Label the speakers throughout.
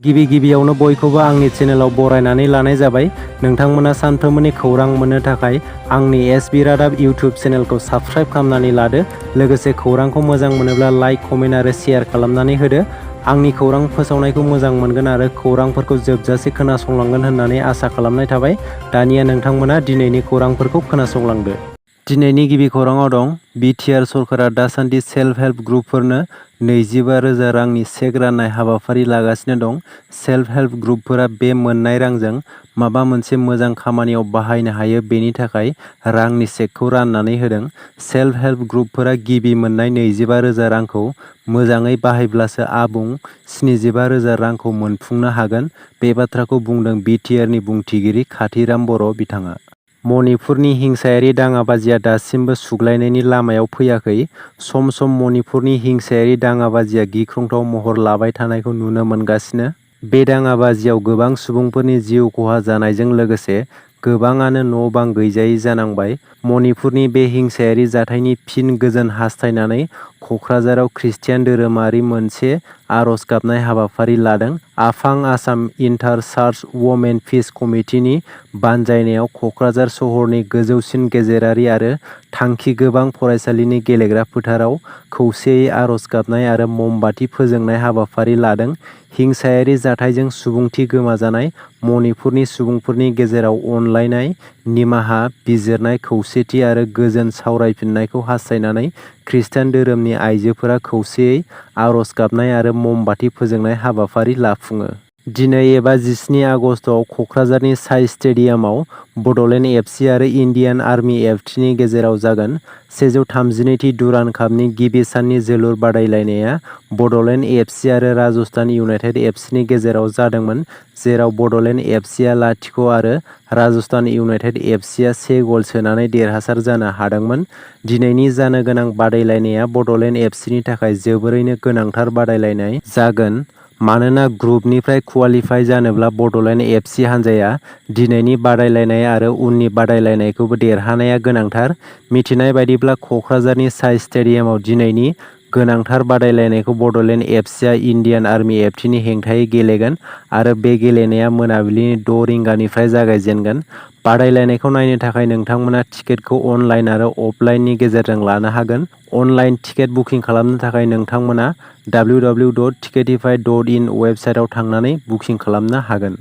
Speaker 1: गिबियावनो बयखौबो आंनि चेनेलाव बरायनानै लानाय जाबाय। नोंथांमोना सानफ्रोमबोनि खौरां मोननो थाखाय आंनि एसबि रादाब इउटिउब चेनेलखौ साबस्क्राइब खालामनानै लादो। लोगोसे खौरांखौ मोजां मोनोब्ला लाइक, कमेन्ट आरो शेयार खालामनानै होदो। आंनि खौरां फोसावनायखौ मोजां मोनगोन आरो खौरांफोरखौ जोबजासे खोनासंलांगोन होननानै आसा खालामनाय थाबाय। दानिया नोंथांमोना दिनैनि खौरांफोरखौ खोनासंलांदो। दिनैनि गिबि खौराङाव दं, बिटिआर सरकारा दासान्दि सेल्फ हेल्प ग्रुपफोरनो 25,000 रांनि चेक राननाय हाबाफारि लागासिनो दं। सेल्फ हेल्प ग्रुपफोरा बे मोन्नाय रांजों माबा मोनसे मोजां खामानियाव बाहायनो हायो बेनि थाखाय रांनि चेकखौ राननानै होदों। सेल्फ हेल्प ग्रुपफोरा गिबि मोन्नाय 25,000 रांखौ मोजाङै बाहायब्लासो आबुं 75,000 रांखौ मोनफुंनो हागोन। बे बाथ्राखौ बुंदों बिटिआरनि बुंथिगिरि काथिराम बर' बिथाङा। मणिपुरनि हिंसायारि दाङाबाजिया दासिमबो सुग्लायनायनि लामायाव फैयाखै। सम सम मणिपुरनि हिंसायारि दाङाबाजिया गिख्रंथाव महर लाबाय थानायखौ नुनो मोनगासिनो। बे दाङाबाजियाव गोबां सुबुंफोरनि जिउ खहा जानायजों लोगोसे गोबाङानो न'-बां गैजायै जानांबाय। मणिपुरनि बे हिंसायारि जाथायनि फिन गोजोन हास्थायनानै क'क्राझाराव खृस्टान धोरोमारि मोनसे आरज गाबनाय हाबाफारि लादों। आफां आसाम इन्टार चार्च वमेन पिस कमिटिनि बानजायनायाव क'क्राझार सहरनि गोजौसिन गेजेरारि आरो थांखि गोबां फरायसालिनि गेलेग्रा फोथाराव खौसेयै आरज गाबनाय आरो ममबाति फोजोंनाय हाबाफारि लादों। हिंसायारि जाथायजों सुबुंथि गोमाजानाय मणिपुरनि सुबुंफोरनि गेजेराव अनलायनाय, निमाहा बिजिरनाय, खौसेथि आरो गोजोन सावरायफिननायखौ हास्थायनानै खृस्टान धोरोमनि आइजोफोरा खौसेयै आरज गाबनाय आरो ममबाति फोजोंनाय हाबाफारि लाफुङो। दिनै एबा 17 आगस्तआव क'क्राझारनि साइ स्टेडियामाव बड'लेण्ड एफसि आरो इन्डियान आर्मि एफटिनि गेजेराव जागोन। 132थि दुरान्ड कापनि गिबि साननि जोलुर बादायलायनाया बड'लेण्ड एफसि आरो राजस्थान इउनाइटेड एफसिनि गेजेराव जादोंमोन, जेराव बड'लेण्ड एफसिआ 0 आरो राजस्थान इउनाइटेड एफसिआ 1 गल सोनानै देरहासार जानो हादोंमोन। दिनैनि जानो गोनां बादायलायनाया बड'लेण्ड एफसिनि थाखाय जोबोरैनो गोनांथार बादायलायनाय जागोन। मानोना ग्रुपनिफ्राय क्वालिफाइ जानोब्ला बड'लेण्ड एफसि हानजाया दिनैनि बादायलायनाय आरो उननि बादायलायनायखौबो देरहानाया गोनांथार। मिथिनाय बायदिब्ला क'क्राझारनि साइ स्टेडियामाव दिनैनि गोनांथार बादायलायनायखौ बड'लेण्ड एफसिआ इन्डियान आर्मि एफटिनि हेंथायै गेलेगोन आरो बे गेलेनाया मोनाबिलिनि 6 रिंगानिफ्राय जागायजेनगोन। बादायलायनायखौ नायनो थाखाय नोंथांमोना टिकेटखौ अनलाइन आरो अफलाइननि गेजेरजों लानो हागोन। अनलाइन टिकेट बुकिं खालामनो थाखाय नोंथांमोना www.ticketify.in वेबसाइटआव थांनानै बुकिं खालामनो हागोन।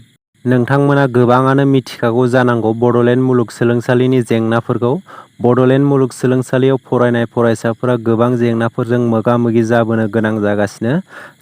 Speaker 1: नोंथांमोना गोबाङानो मिथिखागौ जानांगौ बड'लेण्ड मुलुगसोलोंसालिनि जेंनाफोरखौ। बड'लेण्ड मुलुगसोलोंसालियाव फरायनाय फरायसाफोरा गोबां जेंनाफोरजों मोगा-मोगि जाबोनो गोनां जागासिनो,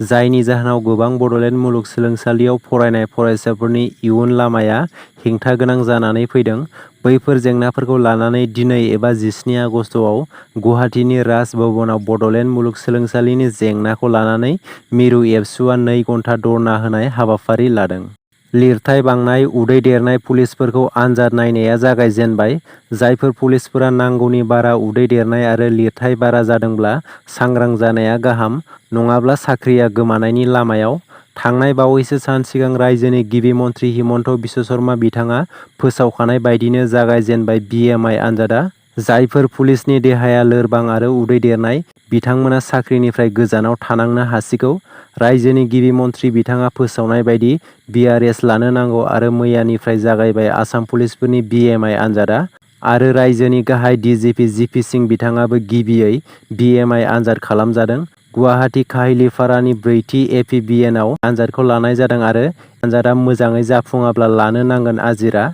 Speaker 1: जायनि जाहोनाव गोबां बड'लेण्ड मुलुगसोलोंसालियाव फरायनाय फरायसाफोरनि इयुन लामाया हेंथा गोनां जानानै फैदों। बैफोर जेंनाफोरखौ लानानै दिनै एबा 17 आगस्तआव गुवाहाटीनि राज भवनाव बड'लेण्ड मुलुगसोलोंसालिनि जेंनाखौ लानानै मिरु एबसुआ 2 घन्टा धरना होनाय हाबाफारि लादों। लिरथाय बांनाय, उदै देरनाय पुलिसफोरखौ आनजाद नायनाया जागायजेनबाय। जायफोर पुलिसफोरा नांगौनि बारा उदै देरनाय आरो लिरथाय बारा जादोंब्ला सांग्रां जानाया गाहाम, नङाब्ला साख्रिया गोमानायनि लामायाव। थांनाय बावैसो सान सिगां रायजोनि गिबि मन्थ्रि हिमन्त बिश्व शर्मा बिथाङा फोसावखानाय बायदिनो जागायजेनबाय बिएमआइ आनजादा। जायफोर पुलिसनि देहाया लोरबां आरो उदै देरनाय, बिथांमोना साख्रिनिफ्राय गोजानाव थानांनो हासिगौ। रायजोनि गिबि मन्थ्रि बिथाङा फोसावनाय बायदि बिआरएस लानो नांगौ आरो मैयानिफ्राय जागायबाय आसाम पुलिसफोरनि बिएमआइ आनजादा। आरो रायजोनि गाहाय डिजिपि जिपि सिं बिथाङाबो गिबियै बिएमआइ आनजाद खालामजादों। गुवाहाटी काहिलिपारानि 4थि एपिबिएनआव आनजादखौ लानाय जादों आरो आनजादा मोजाङै जाफुङाब्ला लानो नांगोन आजिरा।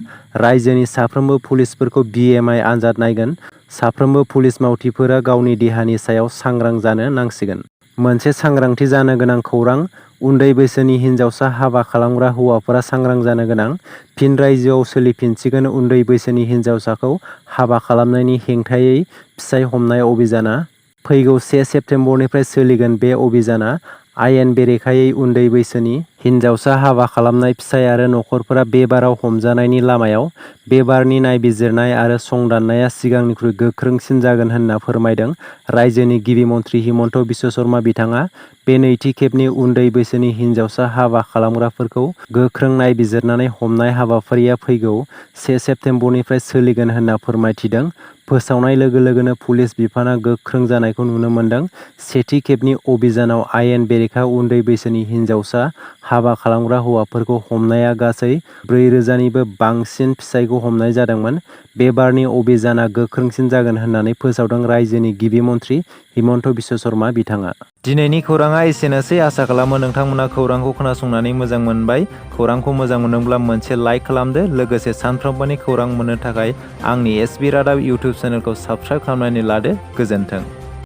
Speaker 1: रायजोनि साफ्रोमबो पुलिसफोरखौ बिएमआइ आनजाद नायगोन। साफ्रोमबो पुलिस मावथिफोरा गावनि देहानि सायाव सांग्रां जानो नांसिगोन। मोनसे सांग्रांथि जानो गोनां खौरां, उन्दै बैसोनि हिनजावसा हाबा खालामग्रा हौवाफोरा सांग्रां जानो गोनां। फिन रायजोआव सोलिफिनसिगोन उन्दै बैसोनि हिनजावसाखौ हाबा खालामनायनि हेंथायै फिसाय हमनाय अभियाना। फैगौ 1 सेप्तेम्बरनिफ्राय सोलिगोन बे अभियाना। आयेन बेरेखायै उन्दै बैसोनि हिनजावसा हाबा खालामनाय फिसाय आरो नखरफोरा बे बाराव हमजानायनि लामायाव। बे बारनि नायबिजिरनाय आरो संदाननाया सिगांनिख्रुइ गोख्रोंसिन जागोन होनना फोरमायदों रायजोनि गिबि मन्थ्रि हिमन्त बिश्व शर्मा बिथाङा। बे नैथि खेबनि उन्दै बैसोनि हिनजावसा हाबा खालामग्राफोरखौ गोख्रों नायबिजिरनानै हमनाय हाबाफारिया फैगौ 1 सेप्तेम्बरनिफ्राय सोलिगोन होनना फोरमायथिदों। फोसावनाय लोगो लोगोनो पुलिस बिफाना गोख्रों जानायखौ नुनो मोन्दों। सेथि खेबनि अभियानाव आयेन बेरेखा उन्दै बैसोनि हिनजावसा हाबा खालामग्रा हौवाफोरखौ हमनाया गासै 4,000निबो बांसिन फिसायखौ हमनाय जादोंमोन। बे बारनि अभियाना गोख्रोंसिन जागोन होननानै फोसावदों रायजोनि गिबि मन्थ्रि हिमन्त बिश्व शर्मा बिथाङा। दिनैनि खौराङा एसेनोसै। आसा खालामो नोंथांमोना खौरांखौ खोनासंनानै मोजां मोनबाय। खौरांखौ मोजां मोनदोंब्ला मोनसे लाइक खालामदो। लोगोसे सानफ्रोमबोनि खौरां मोननो थाखाय आंनि एसबि रादाब इउटुब चेनेलखौ साबस्क्राइब खालामनानै लादो। गोजोन्थों।